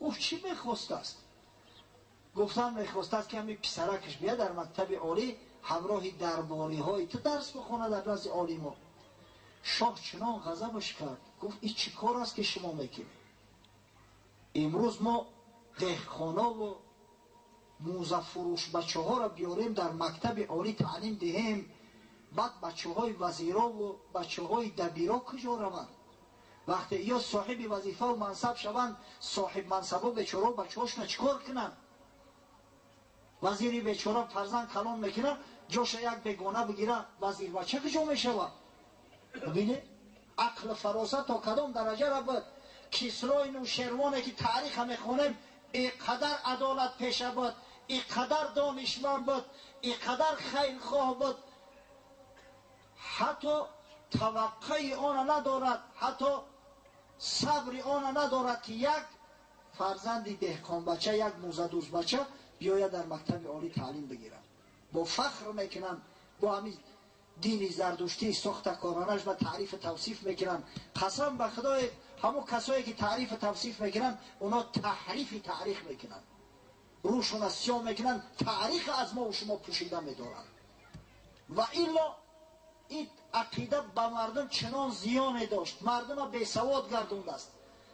Гуфт чӣ мехостааст? Гуфтан мехостааст ки ҳамин писаракаш бия дар мактаби олӣ ҳамроҳи дарбориҳои ту дарс бихонад дар назди олимо. Шоҳ чунон ғазабаш кард, гуфт ин чӣ кор аст ки шумо мекунед? Имрӯз мо деҳқонову мӯзафурӯш бачаҳоро биёрем дар мактаби олӣ таълим диҳем, баъд бачаҳои вазирову бачаҳои дабиро куҷо раванд? Вақте ё соҳиби вазифаву мансаб шаванд, соҳиб мансабо бечорао бачаҳошона чӣ кор кунанд? Вазири бечора фарзанд калон мекунад, ҷоша як бегона бигира, вазир бача куҷо мешавад? Бибинед, ақлу фаросат то кадом дараҷа равад. Кисрои Нӯшервоне ки таъриха мехонем, ин қадар адолат пеша буд, ин қадар донишманд буд, ин қадар хайрхоҳ буд, ҳатто таваққаи она надорад, ҳатто сабри она надорад ки як фарзанди деҳқонбача, як мӯзадӯзбача биёяд дар мактаби олӣ таълим бигирад. Бо фахр мекунанд, бо ҳамин дини зардуштӣ сохтакоронаш ба таърифу тавсиф мекунанд. Қасам ба худое, ҳамон касое ки таърифу тавсиф мекунанд, оно таҳрифи таърих мекунанд, рӯшона сиёҳ мекунанд, таърих аз мо ва шумо пӯшида медоранд. Ва илло ин ақида ба мардум чунон зиёне дошт, мардума бесавод гардондааст.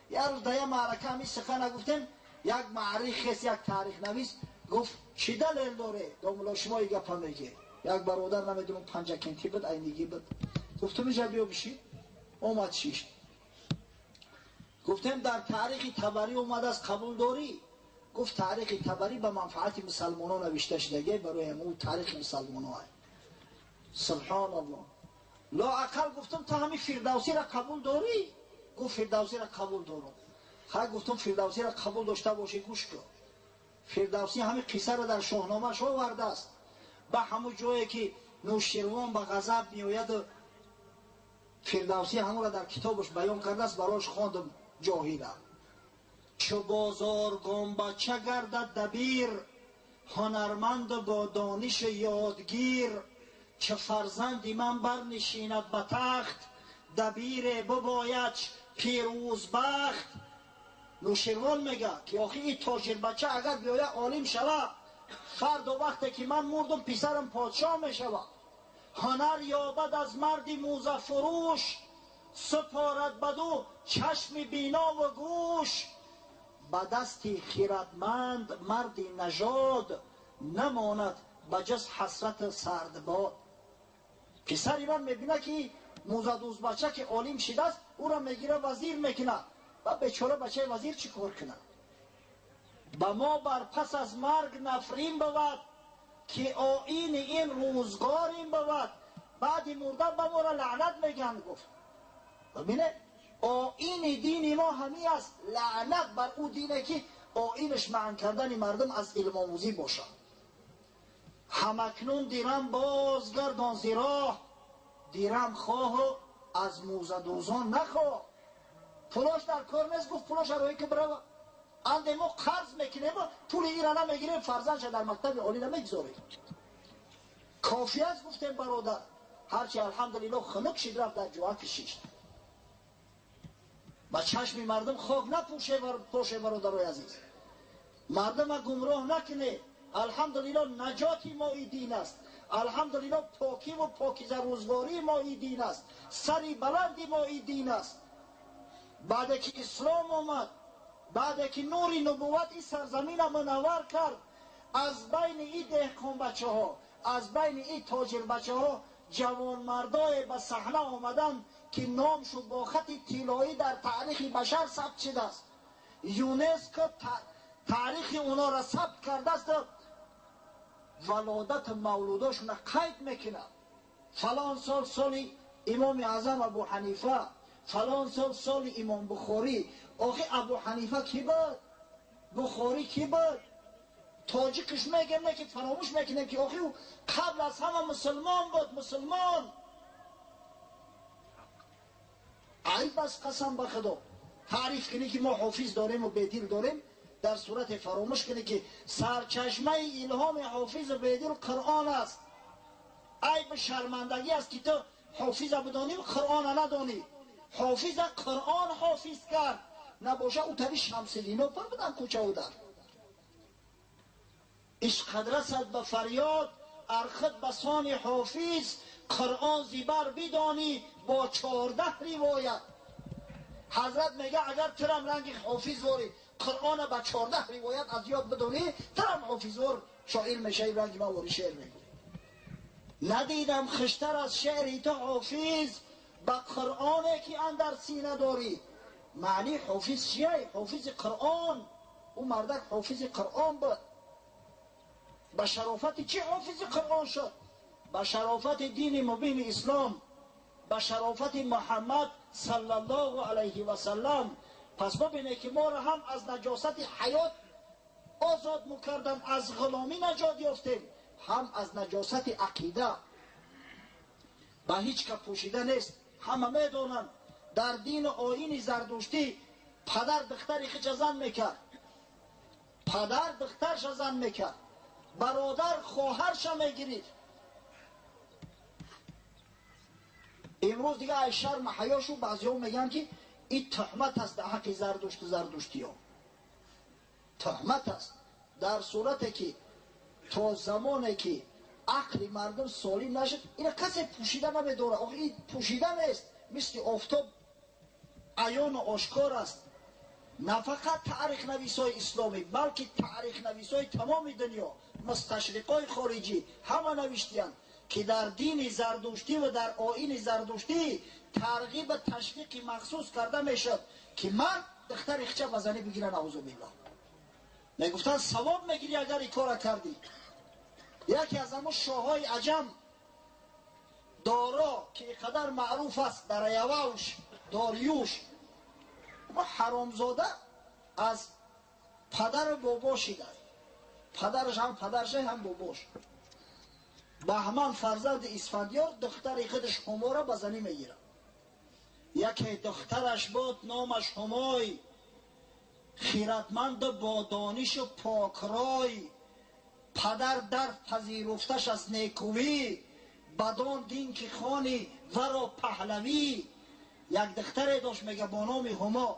Як рӯз дар як маърака ҳамин сухана гуфтем, як маърихест, як таърихнавис гуфт чӣ далел доре домулло шумо ин гапа мегӯед? Як бародар намедонам панҷакентӣ буд, айнигӣ буд. Гуфтам инҷа биё бишин. Омад шишт. Гуфтем дар таърихи Табарӣ омадааст, қабул дорӣ? Гуфт таърихи Табарӣ ба манфаати мусалмонон навишта шудагӣ, барои ҳамон таърихи мусалмонон аст. Субҳоналлоҳ. Лоақал гуфтам ту ҳамин Фирдавсиро қабул дорӣ? Гуфт Фирдавсиро қабул дорам. Хай гуфтам Фирдавсиро қабул дошта бошӣ, гӯш кун. Фирдавсӣ ҳамин қиссаро дар шоҳномааш овардааст. Ба ҳамон ҷое ки Нӯшервон ба ғазаб меояд, Фирдавсӣ ҳамонро дар китобаш баён кардааст, барош хондам ҷоҳила. Чу бозоргонбача гардад дабир, ҳунарманду бо дониши ёдгир, чу фарзанди ман барнишинад ба тахт, дабире бибояд пирӯзбахт. Нӯшервон мегӯяд ки охи ин тоҷирбача агар биёяд олим шавад, фардо вақте ки ман мурдам писарам подшоҳ мешавад. Ҳунар ёбад аз марди мӯзафурӯш, супорад баду чашми бинову гӯш. Ба дасти хирадманд марди нажод намонад ба ҷуз ҳасрати сардбод. Писари ман мебинад ки мӯзадӯзбача ки олим шидааст, ӯро мегирад вазир мекунад. Ва бечора бачаи вазир чӣ кор кунад? Ба мо бар пас аз марг нафрин бувад, ки оини ин рӯзгорин бувад. Баъди мурдан ба моро лаънат мегӯянд. Гуфт бибинед, оини дини мо ҳамин аст. Лаънат бар ӯ дине ки оинаш манъ кардани мардум аз илмомӯзӣ бошад. Ҳамакнун дирам бозгардон зи роҳ, дирам хоҳу аз мӯзадӯзон нахоҳ. Пулош дар кор нест, гуфт пулоша роҳӣ ки бирава. Анде мо қарз мекунем, пули ира намегирем, фарзандша дар мактаби олӣ намегузорем. Кофӣ аст, гуфтем бародар. Ҳарчи алҳамдулиллоҳ хунук шид, рафт дар ҷоа кишишт. Ба чашми мардум хок напӯше бародарои азиз. Мардума гумроҳ накунед. Алҳамдулиллоҳ наҷоти мо и дин аст. Алҳамдулиллоҳ покиву покиза рӯзгории мо и дин аст. Сари баланди мо и дин аст. Баъде ки ислом омад, баъде ки нури нубувват ин сарзамина мунаввар кард, аз байни ин деҳқонбачаҳо, аз байни ин тоҷирбачаҳо ҷавонмардое ба саҳна омаданд ки номшон бо хати тиллоӣ дар таърихи башар сабт шудааст. ЮНЕСКО таърихи онҳоро сабт кардааст, валодату мавлудошонро қайд мекунад. Фалон сол соли имоми аъзам Абу Ҳанифа, фалон сол соли имом Бухорӣ. Охи Абу Ҳанифа кӣ буд? Бухорӣ кӣ буд? Тоҷикиш мегем, не ки фаромӯш мекунем ки охи ӯ қабл аз ҳама мусулмон буд, мусулмон. Айб аст, қасам ба худо. Таъриф кунӣ ки мо ҳофиз дорем ва бедил дорем, дар сурате фаромӯш кунӣ ки сарчашмаи илҳоми ҳофизу бедил Қуръон аст. Айб шармандагӣ аст ки ту ҳофиза бидонӣ ва Қуръона надонӣ. Ҳофиза Қуръон ҳофиз кард. набоша, ӯ тари Шамсиддино пур будан кӯчаву дар. Ишқад расад ба фарёд, архид ба сони ҳофиз, Қуръон зибар бидонӣ бо 14 ривоят. Ҳазрат мега агар турам ранги ҳофиз ворӣ, Қуръона ба 14 ривоят аз ёд бидонӣ, турам ҳофизвор шоир мешавӣ, ранги ман ворӣ шеър мегӯӣ. Надидам хуштар аз шеъри ту ҳофиз, ба Қуръоне ки андар сина дорӣ. Маъни ҳофиз чие? Ҳофизи Қуръон. Ӯ мардак ҳофизи Қуръон буд. Ба шарофати чӣ ҳофизи Қуръон шуд? Ба шарофати дини мубини ислом, ба шарофати Муҳаммад саллаллоҳу алайҳи васаллам. Пас бибинед ки моро ҳам аз наҷосати ҳаёт озод мекарданд, аз ғуломӣ наҷот ёфтем, ҳам аз наҷосати ақида. Ба ҳеҷ ка пӯшида нест, ҳама медонанд дар дину оини зардуштӣ падар духтари хича зан мекард, падар духтарша зан мекард, бародар хоҳарша мегирифт. Имрӯз дига ай шарму ҳаёшу баъзеҳо мегӯянд ки ин туҳмат аст дар ҳаққи зардушту зардуштиё. Туҳмат аст дар сурате ки то замоне ки ақли мардум солим нашуд, ина касе пӯшида намедорад. Охи ин пӯшида нест, мисли офтоб аёну ошкор аст. На фақат таърихнависҳои исломӣ, балки таърихнависҳои тамоми дунё, мусташриқҳои хориҷӣ ҳама навиштиянд ки дар дини зардуштӣ ва дар оини зардуштӣ тарғиб ташвиқи махсус карда мешуд ки мард духтари хича ба занӣ бигира, наъузу биллоҳ. Мегуфтанд савоб мегирӣ агар ин кора кардӣ. Яке аз ҳамон шоҳҳои аҷам Доро ки инқадар маъруф аст дар Аявуш, Дориюш, ма ҳаромзода аз падару бобо шидааст. Падараш ҳам падарша ҳам бобош. Баҳман фарзанди Исфандиёр духтари худаш Ҳуморо ба занӣ мегирад. Яке духтараш буд номаш Ҳумой, хиратманду бо донишу покрой, падар дар пазируфташ аз некувӣ, бадон дин ки хони варо паҳлавӣ. Як духтаре дошт мега бо номи Ҳумо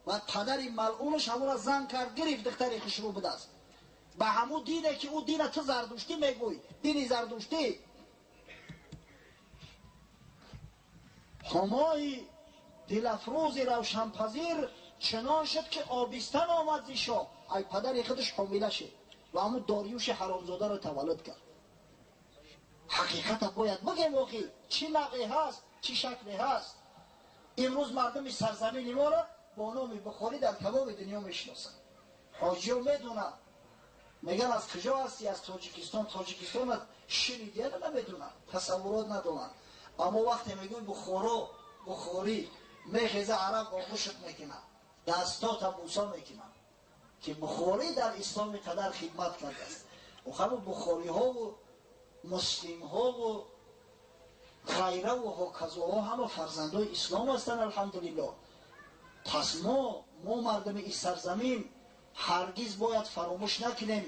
ва падари малъунаш ҳамонро зан кард, гирифт, духтари хушрӯ будааст. Ба ҳамун дине ки ӯ дина ту зардуштӣ мегӯй, дини зардуштӣ. Ҳумои дилафрӯзи равшанпазир чунон шуд ки обистан омад зи шоҳ. Ай падари худаш ҳомила шуд ва ҳамун Дориюши ҳаромзодаро таваллуд кард. Ҳақиқата бояд бигем охи чӣ навъе ҳаст, чӣ шакле ҳаст. Имрӯз мардуми сарзамини моро бо номи Бухорӣ дар тамоми дунё мешиносанд. Ҳоҷиё медонанд, мегӯянд аз куҷо ҳастӣ? Аз Тоҷикистон. Тоҷикистон аз шунидияна намедонанд, тасаввурот надоранд. Аммо вақте мегӯем Бухоро, Бухорӣ, мехеза араб оғӯшат мекунад, дастота бӯса мекунад ки Бухорӣ дар ислом қадар хидмат кардааст. Охамо бухориҳову муслимҳову ғайраву ҳоказоҳо ҳама фарзандои ислом ҳастанд, алҳамдулиллоҳ. Пас мо мардуми ин сарзамин ҳаргиз бояд фаромӯш накунем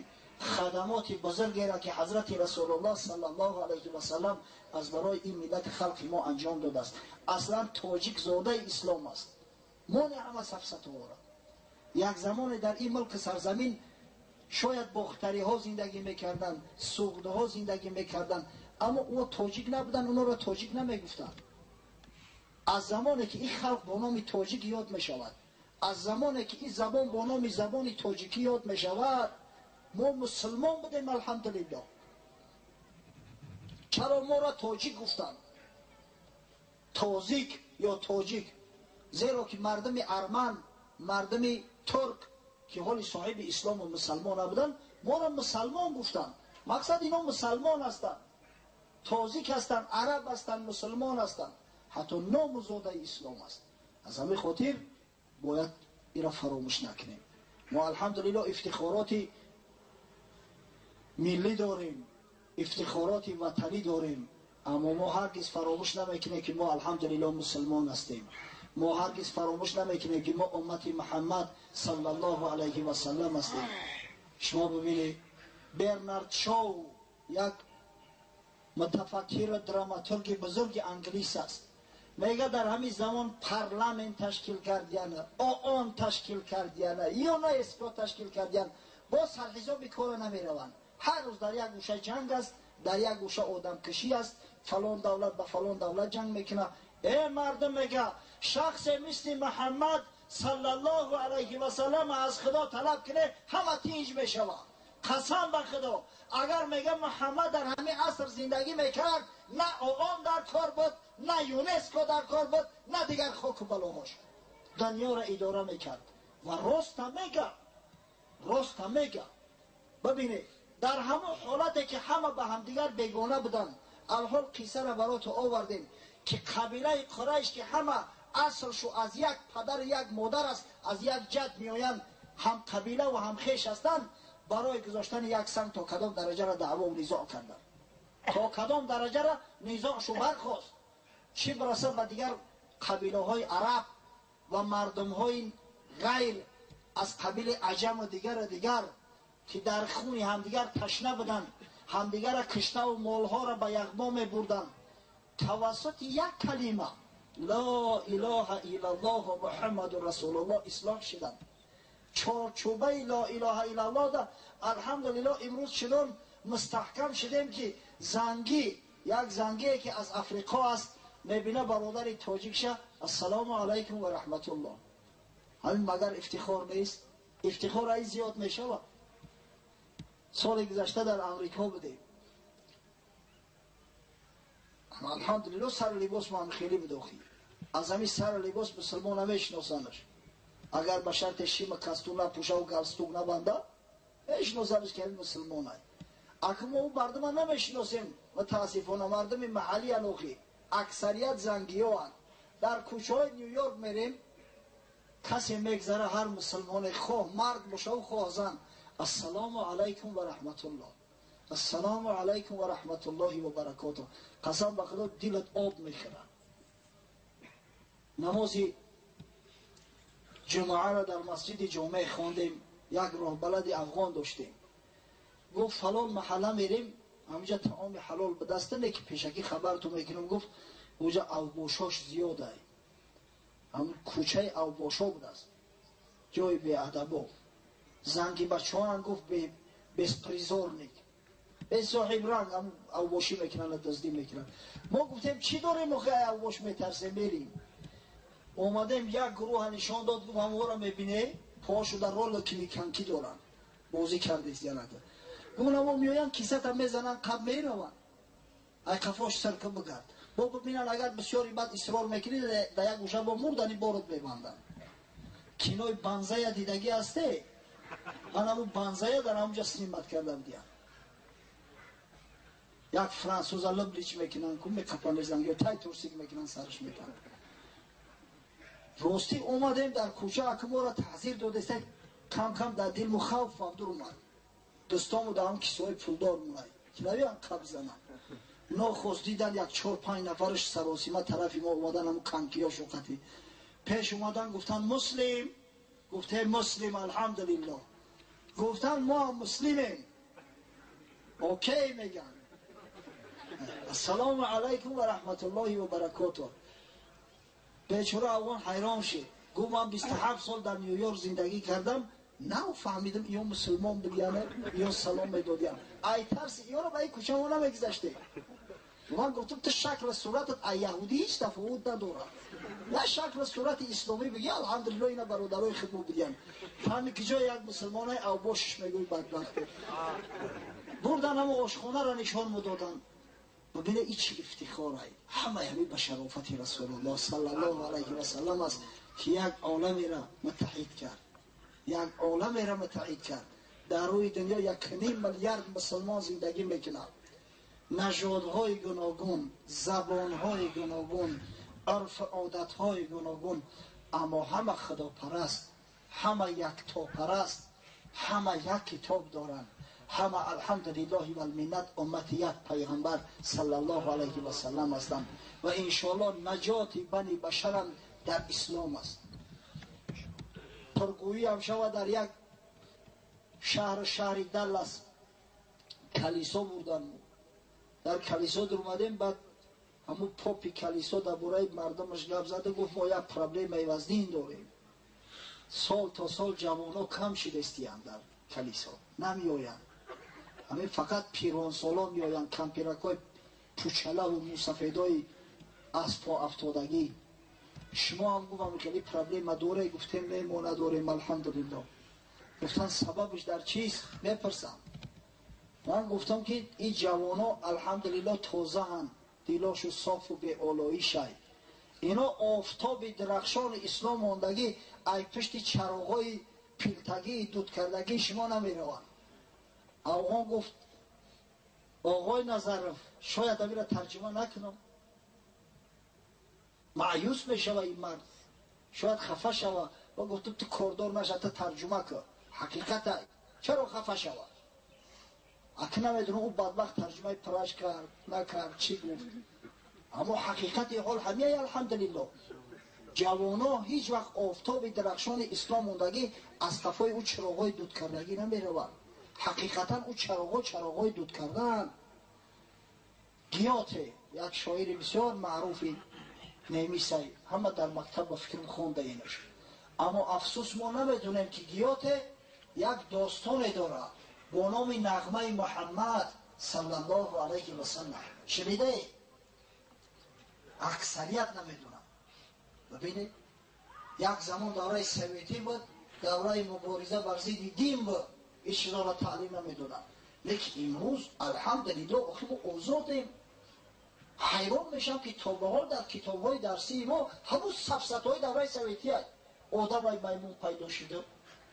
хадамоти бузургеро ки ҳазрати Расулуллоҳ саллаллоҳу алайҳи васаллам аз барои ин миллати халқи мо анҷом додааст. Аслан тоҷик зодаи ислом аст. Мо не ҳама сафсатовора. Як замоне дар ин мулки сарзамин шояд бохтариҳо зиндагӣ мекарданд, суғдҳо зиндагӣ мекарданд, аммо о тоҷик набуданд, онҳоро тоҷик намегуфтанд. Аз замоне ки ин халқ бо номи тоҷик ёд мешавад, аз замоне ки ин забон бо номи забони тоҷикӣ ёд мешавад, мо мусулмон будем, алҳамдулиллоҳ. Чаро моро тоҷик гуфтанд? Тозик ё тоҷик? Зеро ки мардуми арман, мардуми турк ки ҳоли соҳиби ислому мусалмон набуданд, моро мусалмон гуфтанд. Мақсад ино мусалмон ҳастанд, тозик ҳастанд, араб ҳастанд, мусулмон ҳастанд, ҳатто ному зодаи ислом аст. Аз ҳамин хотир бояд инро фаромӯш накунем. Мо алҳамдулиллоҳ ифтихороти миллӣ дорем, ифтихороти ватанӣ дорем, аммо мо ҳаргиз фаромӯш намекунем ки мо алҳамдулиллоҳ мусулмон ҳастем. Мо ҳаргиз фаромӯш намекунем ки мо уммати Муҳаммад саллаллоҳу алайҳи васаллам ҳастем. Шумо бибинед, Бернард Шоу як мутафаккиру драматурги бузурги англис аст. Мега дар ҳамин замон парламент ташкил кардиян, ООН ташкил кардиян, ЮНЕСКО ташкил кардиян, боз сарҳисоби кора намераванд. Ҳар рӯз дар як гӯша ҷанг аст, дар як гӯша одамкушӣ аст, фалон давлат ба фалон давлат ҷанг мекунад. Э мардум, мега шахсе мисли Муҳаммад саллаллоҳу алайҳи васаллам аз Худо талаб кунед, ҳама тинҷ мешавад. Қасам ба Худо, агар мега Муҳаммад дар ҳамин аср зиндагӣ мекард, на ООН дар кор буд, на ЮНЕСКО дар кор буд, на дигар хоку балоҳош. Дунёро идора мекард. Ва роста мега, роста мега. Бибинед, дар ҳамон ҳолате ки ҳама ба ҳамдигар бегона буданд, алҳол қиссаро барото овардем ки қабилаи Қурайш, ки ҳама аслшу аз як падар, як модар аст, аз як ҷад меоянд, ҳам қабила ва ҳам хеш ҳастанд, барои гузоштани як санг то кадом дараҷаро даъво низоъ карданд, то кадом дараҷаро низоъшу бархост. Чӣ бирасад ба дигар қабилаҳои араб ва мардумҳои ғайр аз қабили аҷаму дигару дигар, ки дар хуни ҳамдигар ташна буданд, ҳамдигарро киштаву молҳоро ба яғмо мебурданд. Тавассути як калима ло илоҳа иллаллоҳ Муҳаммадун расулуллоҳ ислоҳ шиданд. Чорчӯбаи ло илоҳа иллаллоҳ да алҳамдулиллоҳ имрӯз чунон мустаҳкам шидем, ки зангӣ, як зангие ки аз Африқо аст, мебина бародари тоҷикша, ассалому алайкум ва раҳматуллоҳ. Ҳамин магар ифтихор нест? Ифтихор ай зиёд мешавад. Соли гузашта дар Амрико будем. Алҳамдулиллоҳ сару либос ман хеле буд охи. Аз ҳамин сару либос мусулмон намешиносанаш. Агар ба шарти шима кастум напӯша ва галстук набанда, мешиносанаш ки ҳамин мусулмон ай. Ака мо ӯ мардума намешиносем, мутаассифона мардуми маҳаллиян охи. Аксарият зангиёанд. Дар кӯчаҳои Нью-Йорк мерем, касе мегзара, ҳар мусулмоне, хоҳ мард бошаву хоҳ зан, ассалому алайкум ва раҳматуллоҳ, ассалому алайкум ва раҳматуллоҳи ва баракотуҳ. Қасам ба Худо, дилат об мехӯрад. Намози ҷумъаро дар масҷиди ҷомеъ хондем, як роҳбалади афғон доштем. Гуфт фалон маҳалла мерем, ҳаминҷа таоми ҳалол ба даста не, ки пешакӣ хабарту мекунам. Гуфт уҷа авбошош зиёдай, ҳамин кӯчаи авбошо будааст, ҷои беадабо, занги бачаҳоам, гуфт беспризорник, бесоҳибранг, ҳам авбошӣ мекунанд, дуздӣ мекунанд. Мо гуфтем чӣ дорем охи, ай авбош метарсем, мерем. Омадем, як гурӯҳа нишон дод, гуфт ҳамонро мебине, пошу дар роло киликанкӣ доранд, бозӣ кардест янака. Гуфт мо меоянд, кисата мезананд, қаб мераванд, ай қафош сарка бигард, бо бибинанд, агар бисёри бад исрор мекунӣ, дар як гӯша бо мурдани борот мебанданд. Кинои банзая дидагӣ ҳасте? Анаму банзая дар ҳамунҷа снимать карда будиян. Як франсуза либлич мекунанд, ку мекапанеш занги, тай турсик мекунанд, сараш метананд. Ростӣ омадем дар кӯча, ака моро таҳзир додеста, кам кам дар дилму хавф абдур омад. Дӯстому дар ҳам кисои пулдор мунай, ки навиан қаб зананд. Нохост дидан як 4-5 нафараш саросима тарафи мо омадан, ҳамун канкиё шуқатӣ пеш омадан, гуфтанд муслим? Гуфтем муслим, алҳамдулиллоҳ. Гуфтанд мо ҳам муслимем. Окей, меган, ассалому алайкум ва раҳматуллоҳи ва баракотуҳ. Бечора афғон ҳайрон шид, гуфт ман 27 сол дар Нью-Йорк зиндагӣ кардам, нав фаҳмидам ё мусулмон будияне, ё салом медодиян. Ай тарси ёро ба ин кӯча мо намегузаштем. Ман гуфтам ту шакли суратат ай яҳудӣ ҳеҷ тафовут надорад, я шакли сурати исломӣ бигӣ, алҳамдулиллоҳ ина бародарои худ мо будиян. Фаҳми ки ҷои як мусулмонаи авбошиш мегӯй бадбахт. Бурдан ҳамо ошхонаро нишон медоданд. Бибине, ин чӣ ифтихорай! Ҳамаи ҳамин ба шарофати Расулуллоҳ саллаллоҳу алайҳи васаллам аст, ки як оламеро муттаҳид кард, як оламеро муттаҳид кард. Дар рӯи дунё 1.5 миллиард мусулмон зиндагӣ мекунад, нажодҳои гуногун, забонҳои гуногун, урфу одатҳои гуногун, аммо ҳама худопараст, ҳама яктопараст, ҳама як китоб доранд, ҳама алҳамдулиллоҳи валминнат уммати як пайғамбар саллаллоҳу алайҳи васаллам ҳастанд. Ва иншоаллоҳ наҷоти бани башарам дар ислом аст. Пургӯӣ ҳам шавад, дар як шаҳр, шаҳри Даллас, калисо бурдан. Дар калисо дуромадем, баъд ҳамун попи калисо дар бораи мардумаш гап зада гуфт мо як проблемаи вазнин дорем. Сол то сол ҷавонҳо кам шидастиянд дар калисо, намеоянд. Ҳамин фақат пиронсолон меоянд, кампиракҳои пучалаву мусафедои аз по афтодагӣ. Шумо ҳам гуфтам хеле проблема доре? Гуфтем не, мо надорем, алҳамдулилло. Гуфтан сабабаш дар чист? Мепурсам. Ман гуфтам ки ин ҷавонҳо алҳамдулилло тозаанд, дилошу софу беолоишай. Ино офтоби дурахшони ислом мондагӣ ай пушти чароғҳои пилтагии дудкардагии шумо намераванд. Афғон гуфт оғои Назаров, шояд амира тарҷума накунам, маъюс мешава ин мард, шояд хафа шава. Ва гуфтам ту кордор наша, ту тарҷума кун, ҳақиқатай, чаро хафа шава? Аки намедонам ӯ бадбахт тарҷумаи пураш кард накард, чӣ гуфт, аммо ҳақиқати ҳол ҳамияй. Алҳамдулилло, ҷавонҳо ҳеҷ вақт офтоби дурахшони ислом мондагӣ аз қафои ӯ чироғҳои дудкардагӣ намераванд. Ҳақиқатан ӯ чароғҳо чароғҳои дудкардаанд. Гёте як шоири бисёр маъруфи немисай, ҳама дар мактаб ба фикрам хонда инаш. Аммо афсӯс, мо намедонем ки Гёте як достоне дорад бо номи Нағмаи Муҳаммад саллаллоҳу алайҳи васаллам. Шунидаед? Аксарият намедонам. Бибинед, як замон давраи советӣ буд, давраи мубориза бар зидди дин буд, ин чизоро таълим намедоданд. Лекин имрӯз алҳамдулилло, охи мо озодем. Ҳайрон мешавам ки то ба ҳол дар китобҳои дарсии мо ҳамун сафсатҳои давраи советия, одамай маймун пайдо шуда,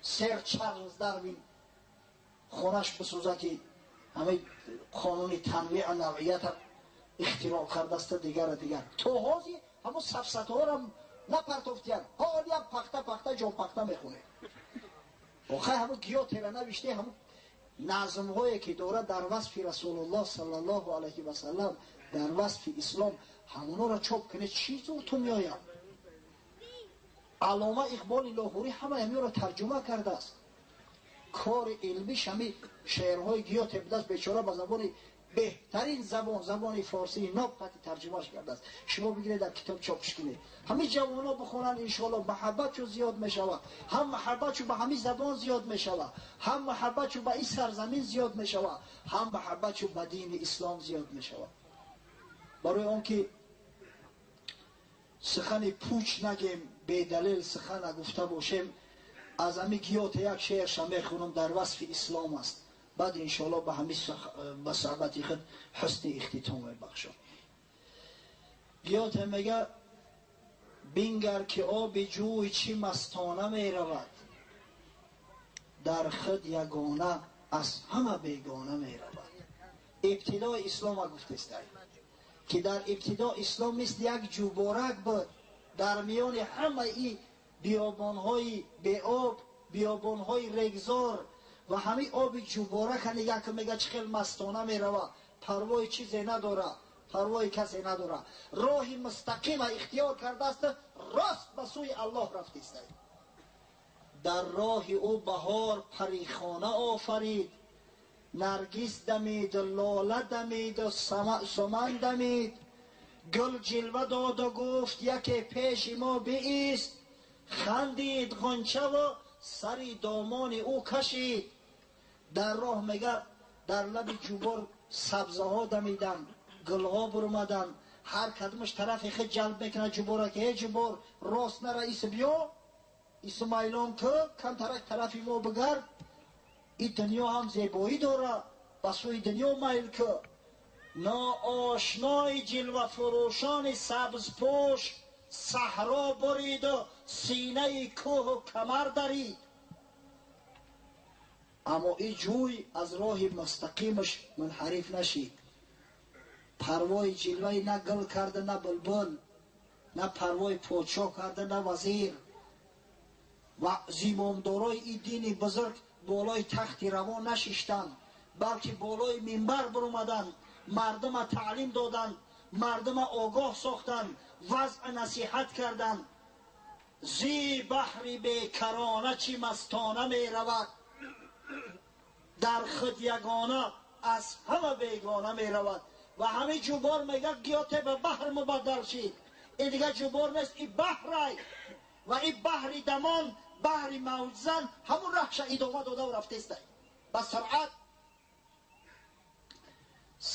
сэр Чарлз Дарвин хонаш бисӯза, ки ҳамаи қонуни танвеъ навъията ихтироъ кардаста, дигара дигар. То ҳозир ҳамун сафсатҳоро напартофтиянд. Ҳолиам пахта пахта ҷонпахта мехонем. Охай ҳамун Гётера навиште, ҳамун назмҳое ки дорад дар васфи Расулуллоҳ саллаллоҳу алайҳи васаллам, дар васфи ислом, ҳамонҳоро чоп кунед, чӣ зур ту меояд. Аллома Иқболи Лоҳурӣ ҳама ҳаминро тарҷума кардааст. Кори илмиш ҳами шеърҳои Гёте будааст. Бечора ба забони беҳтарин забон, забони форсии ноб қати тарҷумаш кардааст. Шумо бигиред, дар китоб чопш кунед, ҳамин ҷавонҳо бихонанд, иншоалло маҳаббатшо зиёд мешавад, ҳам маҳаббатшо ба ҳамин забон зиёд мешавад, ҳам маҳаббатшо ба ин сарзамин зиёд мешавад, ҳам маҳаббатшо ба дини ислом зиёд мешавад. Барои он ки сухани пуч нагем, бедалел сухан нагуфта бошем, аз ҳами Гёте як шеърша мехонам, дар васфи ислом аст. Баъд иншоалло ба ҳами ба суҳбати худ ҳусни ихтитом мебахшам. Гёте мега: бингар ки оби ҷӯй чӣ мастона меравад, дар худ ягона аз ҳама бегона меравад. Ибтидои ислома гуфтестай, ки дар ибтидо ислом мисли як ҷӯборак буд дар миёни ҳамаи биёбонҳои беоб, биёбонҳои регзор, ва ҳамин оби ҷӯборака нигаҳ кун, мега, чӣ хел мастона мерава, парвои чизе надора, парвои касе надора, роҳи мустақима ихтиёр кардааст, рост ба сӯи Аллоҳ рафтистай. Дар роҳи ӯ баҳор парихона офарид, наргис дамид, лола дамид, суман дамид, гул ҷилва доду гуфт: яке пеши мо биист. Хандид ғунчаву сари домони ӯ кашид. Дар роҳ, мега, дар лаби ҷӯбор сабзаҳо дамиданд, гулҳо бурмаданд, ҳар кадомаш тарафи худ ҷалб мекунад ҷубора, ки ҳе ҷубор, рост нара, ис биё, исмайлон ку, камтарак тарафи мо бигард, ин дунё ҳам зебоӣ дора, ба сӯи дунё майл ку. Ноошнои ҷилвафурӯшони сабзпӯш саҳро буриду синаи кӯҳу камар дарид. Аммо ин ҷӯй аз роҳи мустақимаш мунҳариф нашид, парвои ҷилваи на гул карда, на булбул, на парвои подшоҳ карда, на вазир. Ва зимомдорои ин дини бузург болои тахти равон нашиштанд, балки болои минбар биромаданд, мардума таълим доданд, мардума огоҳ сохтанд, вазъ насиҳат карданд. Зи баҳри бекарона чӣ мастона меравад, дар худ ягона аз ҳама бегона меравад. ва ҳамин ҷубор мегӯяд гиёте ба баҳр мубаддал шид. Ин дигар ҷубор нест, ин баҳрай. Ва ин баҳри дамон, баҳри мавҷзан ҳамун раҳша идома додаву рафтестай ба суръат.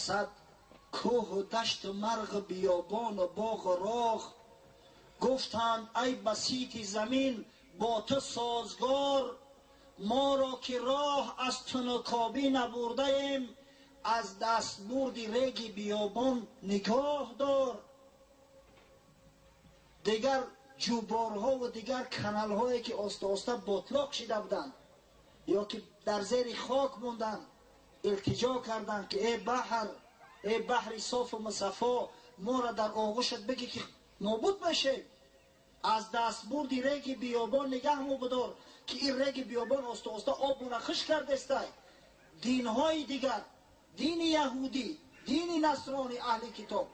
Сад кӯҳу дашту марғу биёбону боғу роғ гуфтанд ай басити замин бо ту созгор, моро ки роҳ аз тунукобӣ набурдаем, аз дастбурди реги биёбон нигоҳ дор. Дигар ҷуборҳову дигар каналҳое ки оста-оста ботлоқ шида буданд ё ки дар зери хок монданд, илтиҷо карданд ки эй баҳр, эй баҳри софу мусаффо, моро дар оғӯшат бигӣ ки нобуд мешем. Аз дастбурди реги биёбон нигаҳмо бидор ки ин реги биёбон оста-оста обуна хушк кардестай. Динҳои дигар, дини яҳудӣ, дини насронӣ, аҳли китоб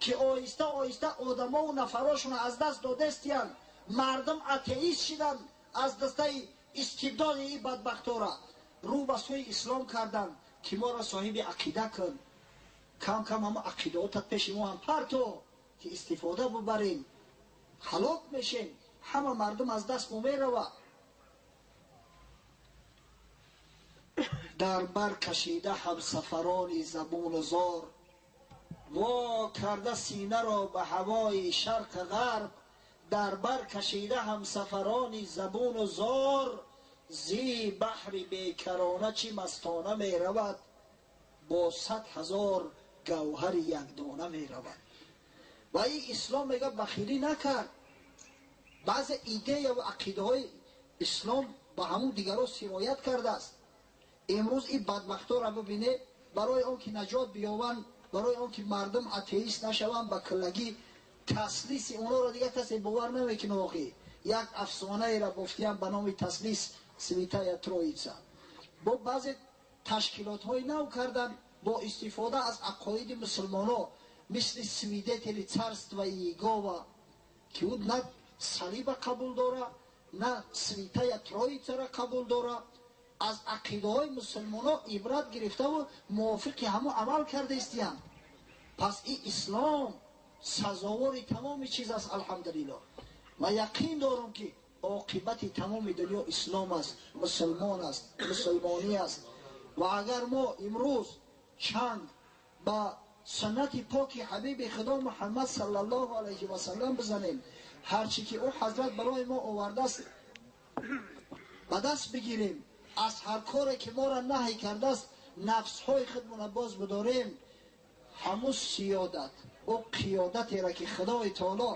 ки оҳиста оҳиста одамову нафарошонро аз даст додестиянд, мардум атеист шиданд аз дастаи истибдоди ин бадбахтора, рӯ ба сӯи ислом карданд ки моро соҳиби ақида кун. Кам кам ҳама ақидаотат пеши мо ҳам парто ки истифода бубарем, ҳалок мешем, ҳама мардум аз даст мо мерава. Дар бар кашида ҳамсафарони забону зор, во карда синаро ба ҳавои шарқу ғарб, дар бар кашида ҳамсафарони забону зор, зи баҳри бекарона чӣ мастона меравад, бо 100 000 гавҳари якдона меравад. Ва ин ислом мегӯяд бахилӣ накард. Баъзе идея ва ақидаҳои ислом ба ҳамун дигарҳо сироят кардааст. Имрӯз ин бадбахтора бибине, барои он ки наҷот биёванд, барои он ки мардум атеист нашаванд, ба киллагӣ таслиси онҳоро дигар касе бовар намекунад. Воқеъ як афсонаеро бофтиям ба номи таслис Святая Троица. Бо баъзе ташкилотҳои нав карданд бо истифода аз ақоиди мусулмонҳо, мисли свидетели царства Иегова, ки ӯ на салиба қабул дора, на Святая Троицаро қабул дора. Аз ақидаҳои мусулмонҳо ибрат гирифтаву мувофиқи ҳамон амал кардаистиянд. Пас ин ислом сазовори тамоми чиз аст, алҳамдулиллоҳ. Ва яқин дорам ки оқибати тамоми дунё ислом аст, мусулмон аст, мусулмонӣ аст. Ва агар мо имрӯз чанд ба суннати поки ҳабиби худо Муҳаммад саллаллоҳу алайҳи васаллам бизанем, ҳарчи ки ӯ ҳазрат барои мо овардааст ба даст бигирем, аз ҳар коре ки моро наҳй кардааст нафсҳои худмона боз бидорем, ҳамун сиёдат, ӯ қиёдатеро ки Худои таоло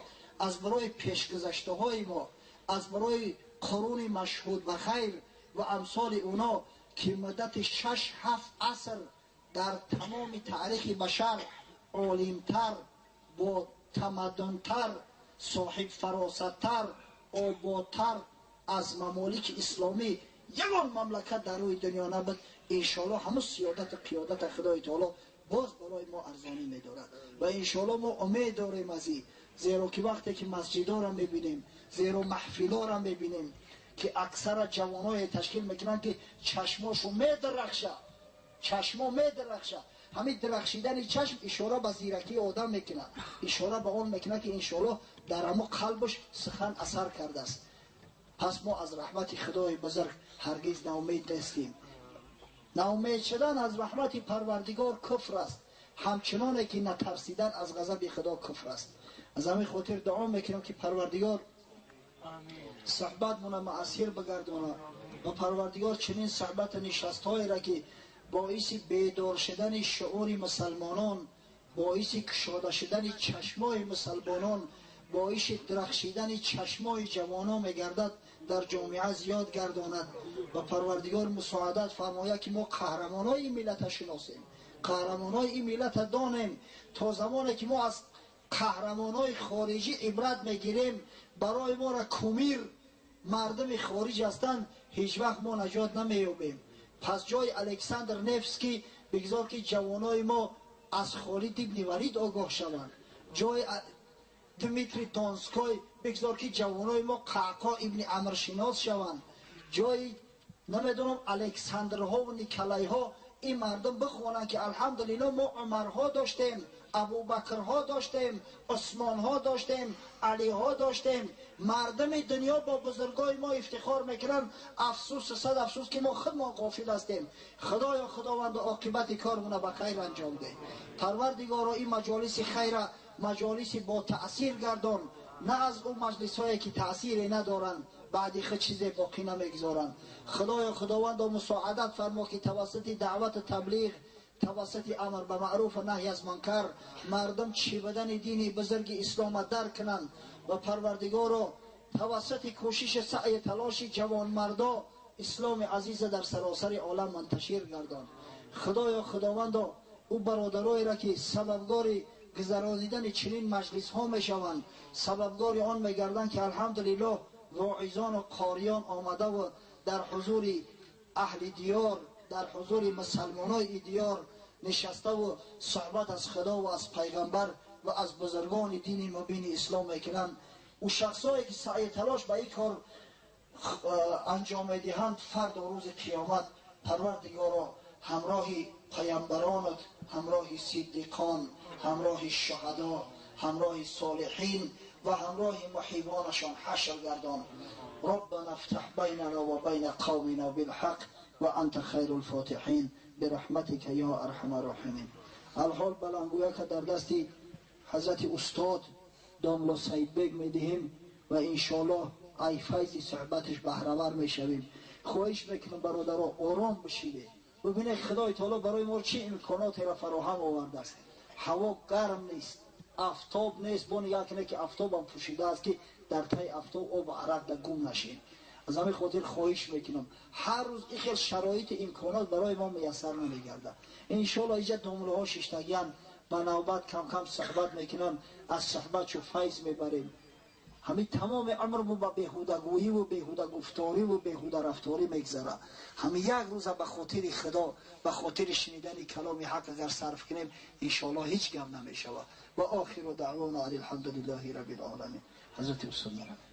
аз барои пешгузаштаҳои мо, аз барои қуруни машҳуд ва хайр ва амсоли уно ки муддати 6-7 аср дар тамоми таърихи башар олимтар, бо тамаддунтар, соҳибфаросаттар, ободтар аз мамолики исломӣ ягон мамлакат дар рӯи дунё набуд, иншоаллоҳ ҳамун сиёдату қиёдата Худои таоло боз барои мо арзонӣ медорад. Ва иншоаллоҳ мо умед дорем аз ин, зеро ки вақте ки масҷидоро мебинем, зеро маҳфилоро мебинем ки аксара ҷавоное ташкил мекунанд ки чашмошон медарахша, чашмо медарахша. Ҳамин дарахшидани чашм ишора ба зиракии одам мекунад, ишора ба он мекунад ки иншоаллоҳ дар ҳамон қалбаш сухан асар кардааст. Пас мо аз раҳмати Худои бузург ҳаргиз ноумед нестем. Ноумед шудан аз раҳмати Парвардигор куфр аст, ҳамчуноне ки натарсидан аз ғазаби Худо куфр аст. Аз ҳамин хотир дуо мекунам ки Парвардигор суҳбатмона муассир бигардонад ва Парвардигор чунин суҳбату нишастҳоеро ки боиси бедор шудани шуури мусалмонон, боиси кушода шудани чашмои мусалмонон, боиси дарахшидани чашмои ҷавонон мегардад, дар ҷомеа зиёд гардонад ва Парвардигор мусоидат фармояд ки мо қаҳрамонои ин миллата шиносем, қаҳрамонои ин миллата донем. То замоне ки мо аз қаҳрамонои хориҷӣ ибрат мегирем, барои моро кумир мардуми хориҷ ҳастанд, ҳеҷ вақт мо наҷот намеёбем. Пас ҷои Александр Невский бигзор ки ҷавонои мо аз Холид ибни Валид огоҳ шаванд, ҷои Дмитрий Донской бигзор ки ҷавонои мо Қаъқо ибни Амршинос шаванд, ҷои намедонам Александрҳо ва Николайҳо ин мардум бихонанд ки алҳамдулиллоҳ мо Умарҳо доштем, Абубакрҳо доштем, Усмонҳо доштем, Алиҳо доштем. Мардуми дунё бо бузургои мо ифтихор мекунанд. Афсӯс, сад афсӯс ки мо худмон ғофил ҳастем. Худоё Худованд оқибати кормона ба хайр анҷом деҳ. Парвардигоро, ин маҷолиси хайра маҷолиси бо таъсир гардон, на аз ӯ маҷлисҳое ки таъсире надоранд, баъди худ чизе боқӣ намегузоранд. Худоё Худовандо мусоидат фармо ки тавассути даъвату таблиғ, тавассути амр ба маъруф ва наҳй аз мункар мардум чӣ будани дини бузурги ислома дарк кунанд ва Парвардигоро тавассути кӯшиши саъю талоши ҷавонмардо исломи азиза дар саросари олам мунташир гардон. Худоё Худовандо ӯ бародароеро ки сабабгори гузаронидани чунин маҷлисҳо мешаванд, сабабгори он мегарданд ки алҳамдулиллоҳ воизону қориён омадаву дар ҳузури аҳли диёр, дар ҳузури мусалмонои диёр нишаставу суҳбат аз Худо ва аз пайғамбар ва аз бузургони дини мубини ислом мекунанд. Ӯ шахсое ки саъю талош ба ин кор анҷом медиҳанд, фардо рӯзи қиёмат Парвардигоро ҳамроҳи паямбаронат, ҳамроҳи сиддиқон, ҳамроҳи шуҳадо, ҳамроҳи солиҳин ва ҳамроҳи муҳибонашон ҳашр гардон. ربنا افتح بيننا وبين قومنا بالحق وأنت خير الفاتحين برحمتك يا أرحم الراحمين. الحال بلنگویا که در دستی حضرت استاد داملا سعید بیگ میدهیم و انشالله ای فیض صحبتش بهره‌ور میشویم. خواهش میکنم برادرها آرام بشید. ببینید خدای تعالی برای ما چه امکاناتی را فراهم آورده است. هوا گرم نیست، افتاب نیست، با نگاه کنه که افتاب هم پوشیده است که در تای افتاب آب عرق در گم نشین. از همین خاطر خواهش میکنم هر روز این خیلی شرایط امکانات برای ما میسر نمیگرده. انشالله اینجا دامله ها شیشتگیان به نوبت کم کم صحبت میکنن، از صحبت چو فیض میبریم. همین تمام عمر مو با بیهودگویی و بیهوده گفتاری و بیهوده رفتاری میگذره. همین یک روز به خاطر خدا، به خاطر شنیدن کلام حق اگر صرف کنیم انشالله هیچ گم نمیشود. و آخر دعوانا الحمدلله رب العالمین. حضرت استاد مرحبا.